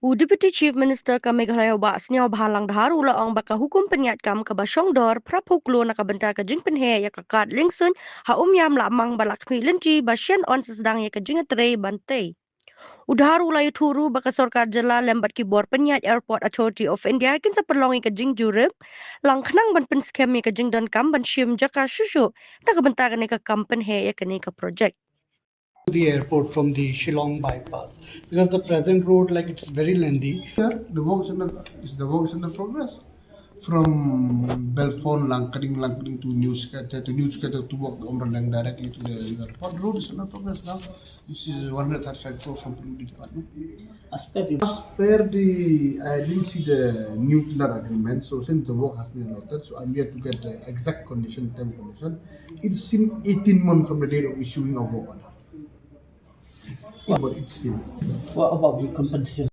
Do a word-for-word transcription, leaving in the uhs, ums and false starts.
U Deputy Chief Minister ka Meghalaya u Bah Sniawbhalang Dhar u la ong ba ka hukum pynïaid kam kaba shongdor phra phew klur na ka bynta ka jingpynheh ïa ka kad liengsuiñ ha Umiam la mang bad la khmih lynti ba shen yn sa sdang ïa ka jingïatrei ban tei. U Dhar u la ïathuh ruh ba ka sorkar jylla lem bad ki bor pynïaid Airport Authority of India kin sa pynlong ïa ka jingjurip lang khnang ban pynskhem ïa ka jingdonkam ban shim jaka shuh shuh na ka bynta kane ka kam pynheh ïa kane ka project. The airport from the Shillong bypass, because the present road, like, it's very lengthy. Yeah, the work is under is the work is under progress. From Belfon, Langkading, Langkading to New Skete, to New Skete to walk the Umraleng directly to the airport. The road is under progress now. This is one hundred thirty-five crore from P W D department. As per the, as per the, I didn't see the new tender agreement. So since the work has been allotted, so I'm yet to get the exact condition, term condition. It seems eighteen months from the date of issuing of work order. But it seems. What about the compensation?